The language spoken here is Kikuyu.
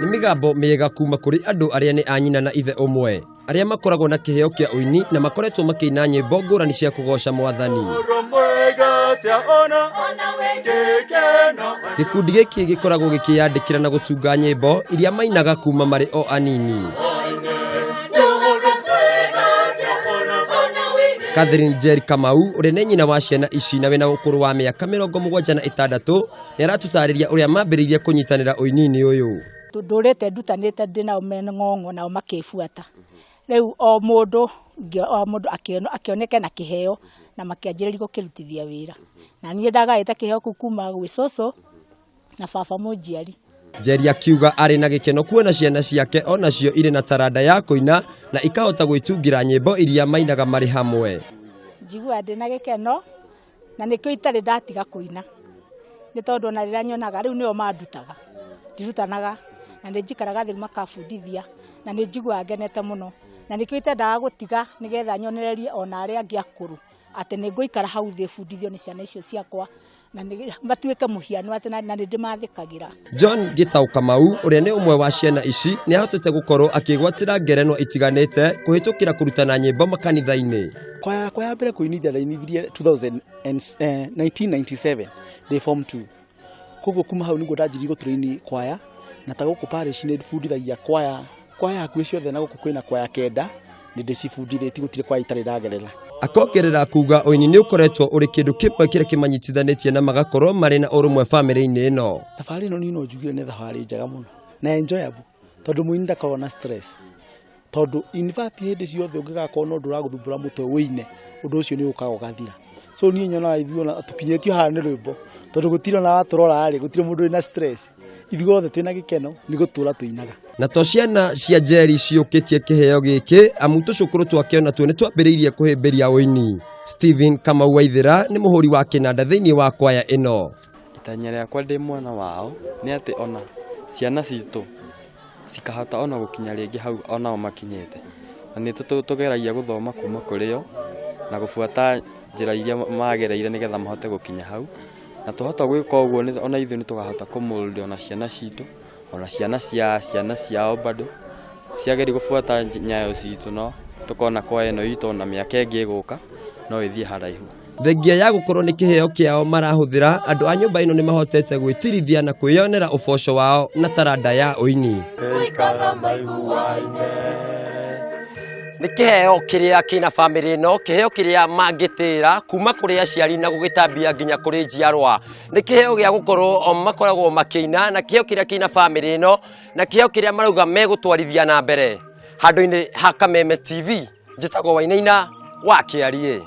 Nĩ mĩgambo mĩega kuma kũrĩ andũ arĩa nĩ a nyina na ithe ũmwe, arĩa makoragwo na kĩheo kĩa ũini na makoretwo makĩina nyĩmbo ngũrani cia kũgoca Mwathani. Gĩkundi gĩkĩ gĩkoragwo gĩkĩyandĩkĩra na gũtunga nyĩmbo iria mainaga kuma marĩ o anini. Catherine Njeri Kamau, ũrĩa nĩ nyina wa ciana ici na wĩna ũkũrũ wa mĩaka 76, nĩ aratũtarĩria ũrĩa mambĩrĩirie kũnyitanĩra ũini-inĩ ũyũ. Ndũrĩte ndutanĩte ndĩ nao me ng'ong'o, nao makĩbuata. Rĩu o mũndũ o mũndũ akĩoneka na kĩheo na makĩanjĩrĩria gũkĩrutithia wĩra. Na niĩ ndagaĩte kĩheo kĩu kuma gwĩ cũcũ na baba mũnjiari. Njeri akiuga arĩ na gĩkeno kuona ciana ciake onacio irĩ na taranda ya kũina na ikahota gwĩtungira nyĩmbo iria mainaga marĩ hamwe. Njiguaga ndĩ na gĩkeno na nĩkĩo itarĩ ndatiga kũina, nĩ tondũ ona rĩrĩa nyonaga rĩu nĩo mandutaga, ndirutanaga na nĩ njikaraga thĩ makabundithia na nĩ njiguaga ngenete mũno, na nĩkĩo itendaga gũtiga nĩgetha nyonererie ona arĩa angĩ akũrũ atĩ nĩ ngũikara hau thĩ bundithio nĩ ciana icio ciakwa na matuĩke mũhiano atĩ na nĩ ndĩmathĩkagĩra. John Gitau Kamau, ũrĩa nĩ ũmwe wa ciana ici, nĩ ahotete gũkorwo akĩgwatĩra ngerenwa itiganĩte kũhĩtũkĩra kũrutana nyĩmbo makanitha-inĩ. Kwaya yakwa ya mbere kũinithia ndainithirie 1997 ndĩ form 2. Koguo kuma hau nĩguo ndanjirie gũtũraini kwaya, na ta gũkũ parish nĩ bundithagia kwaya, kwaya hakuhĩ ciothe, na gũkũ kwĩna kwaya 9 nĩ ndĩcibundithĩtie, gũtirĩ kwaya itarĩ ndagerera. Akongerera kuga ũini nĩ ũkoretwo ũrĩ kĩndũ kĩmwe kĩrĩa kĩmanyitithanĩtie na magakorwo marĩ na ũrũmwe bamĩrĩ-inĩ ĩno. Thabarĩ ĩno niĩ no njugire nĩ thabarĩ njega mũno na enjoyable, tondũ mũini ndakoragwo na stress, tondũ in fact hĩndĩ ciothe ũngĩgakorwo na ũndũ ũragũthumbũra mũtwe ũine, ũndũ ũcio nĩ ũkaga ũgathira. So niĩ nyonaga ithuĩ ona tũkinyĩtio haha nĩ rwĩmbo, tondũ gũtirĩ ona watũrora rĩ, gũtirĩ mũndũ wĩna stress, ithuĩ othe twĩna gĩkeno nĩ gũtũra tũinaga. Na to ciana cia Njeri ciũkĩtie kĩheo gĩkĩ, amu tũcũkũrũ twake onatuo nĩ twambĩrĩirie kũhĩmbĩria ũini. Stephen Kamau Waithĩra nĩ mũhũri wa kĩnanda thĩinĩ wa kwaya ĩno. Itanya rĩakwa ndĩ mwana wao nĩ atĩ ona ciana citũ cikahota ona gũkinya rĩngĩ hau onao makinyĩte, na nĩ tũgeragia gũthoma kuma kũrĩ o na gũbuata njĩra iria magereire nĩgetha mahote gũkinya hau, na twahota gwĩka ũguo ona ithuĩ nĩ tũkahota kũmold ona ciana citũ, ona ciana cia ciana ciao bado ciageria gũbuata nyayo citũ, no tũkona kwaya ĩno itũ ona mĩaka ĩngĩ ĩgũka no ĩthiĩ haraihu. Thengia ya gũkorwo nĩ kĩheo kĩao marahũthĩra, andũ a nyũmba ĩno nĩ mahotete gwĩtirithia na kwĩyonera ũboco wao na taranda ya ũini. Nĩ kĩheo kĩrĩa kĩna bamĩrĩ ĩno, kĩheo kĩrĩa mangĩtĩra kuma kũrĩ aciari na gũgĩtambia nginya kũrĩ njiarwa. Nĩ kĩheo gĩa gũkorwo o makoragwo makĩina, na kĩheo kĩrĩa kĩna bamĩrĩ ĩno, na kĩheo kĩrĩa marauga megũtwarithia na mbere. Handũ-inĩ ha Kameme TV, njĩtagwo Wainaina wa Kĩariĩ.